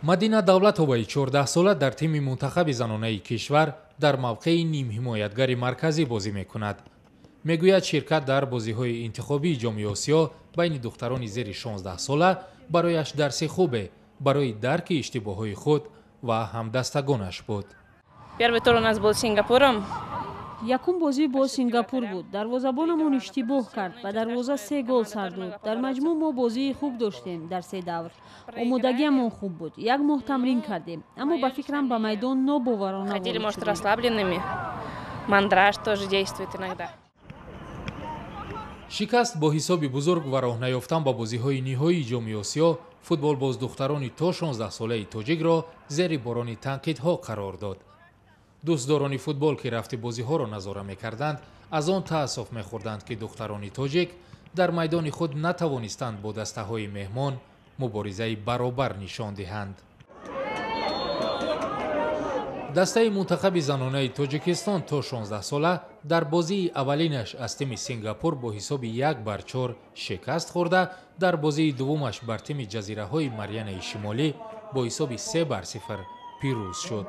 Мадина Давлатоваи 14сола дар тими мунтахаби занонаи кишвар дар мавқеи нимҳимоятгари марказӣ бозӣ мекунад. Мегӯяд, ширкат дар бозиҳои интихобии Ҷоми Осиё байни духтарони зери 16 сола барояш дарси хубе барои дарки иштибоҳҳои худ ва ҳамдастагонаш буд. Первый тур у нас был с Сингапуром. Якум бозӣ бо Сингапур буд. Дарвозабонамон иштибоҳ кард, ба дарвоза се гол сар дод. Дар маҷмӯъ мо бозии хуб доштем. Дар се давр омодагиамон хуб буд, як моҳ тамрин кардем, аммо ба фикрам, ба майдон нобоварона. Ходили, может, расслабленными. Мандраж тоже действует иногда. Шикаст бо ҳисоби бузург ва роҳ наёфтан ба бозиҳои ниҳоии Ҷоми Осиё футболбоз духтарони то 16солаи тоҷикро зери борони танқидҳо қарор дод. Дӯстдорони футбол, ки рафти бозиҳоро назора мекарданд, аз он таассуф мехӯрданд, ки духтарони тоҷик дар майдони худ натавонистанд бо дастаҳои меҳмон муборизаи баробар нишон диҳанд. Дастаи мунтахаби занонаи Тоҷикистон то 16 сола дар бозии аввалинаш аз тими Сингапур бо ҳисоби 1 бар 4 шикаст хӯрда, дар бозии дуввумаш бар тими Ҷазираҳои Марианаи Шимолӣ бо ҳисоби 3 бар 0 пирӯз шуд.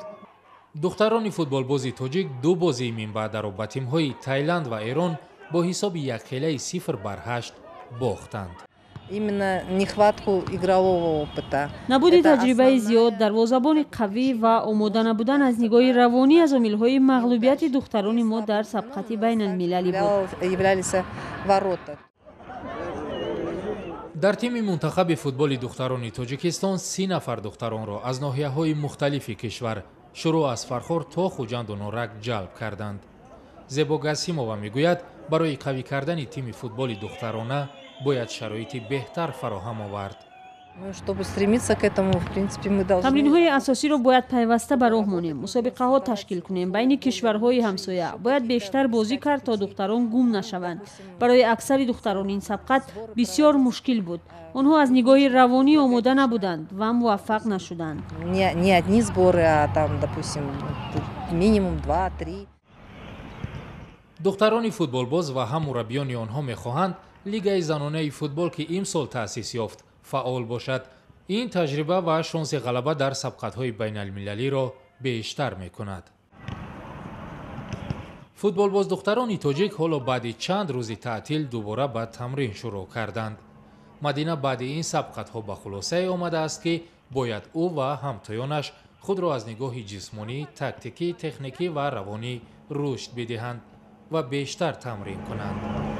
Духтарони футболбози тоҷик ду бозии минбаъдаро ба тимҳои Тайланд ва Эрон бо ҳисоби якхелаи 0 бар 8 бохтанд. Именно нехватку игрового опыта. Набуди таҷрибаи зиёд, дарвозабони қавӣ ва омода набудан аз нигоҳи равонӣ аз омилҳои мағлубияти духтарони мо дар сабқати байналмилалӣ буд. Являлись ворота. Дар тими мунтахаби футболи духтарони Тоҷикистон 30 нафар духтаронро аз ноҳияҳои мухталифи кишвар, шурӯъ аз Фархор то Хуҷанду Норак, ҷалб карданд. Зебо Гасимова мегӯяд, барои қавӣ кардани тими футболи духтарона бояд шароити беҳтар фароҳам овард. Чтобы стремиться к этому, в принципе, мы должны. Тамринҳои асосиро бояд пайваста ба роҳ монем, мусобиқаҳо ташкил кунем байни кишварҳои ҳамсоя. Бояд бештар бозӣ кард, то духтарон гум нашаванд. Барои аксари духтарон ин сабқат бисёр мушкил буд. Онҳо аз нигоҳи равонӣ омода набуданд ва муваффақ нашуданд. Не одни сборы, а там, допустим, минимум два, три. Духтарони футболбоз ва ҳам мураббиёни онҳо мехоҳанд, лигаи занонаи футбол, ки имсол таъсис ёфт, фаъол бошад. Ин таҷриба ва шонси ғалаба дар сабқатҳои байналмилалиро бештар мекунад. Футболбоздухтарони тоҷик ҳоло баъди чанд рӯзи таътил дубора ба тамрин шурӯъ карданд. Мадина баъди ин сабқатҳо ба хулосае омадааст, ки бояд ӯ ва ҳамтоёнаш худро аз нигоҳи ҷисмонӣ, тактикӣ, техникӣ ва равонӣ рушд бидиҳанд ва бештар тамрин кунанд.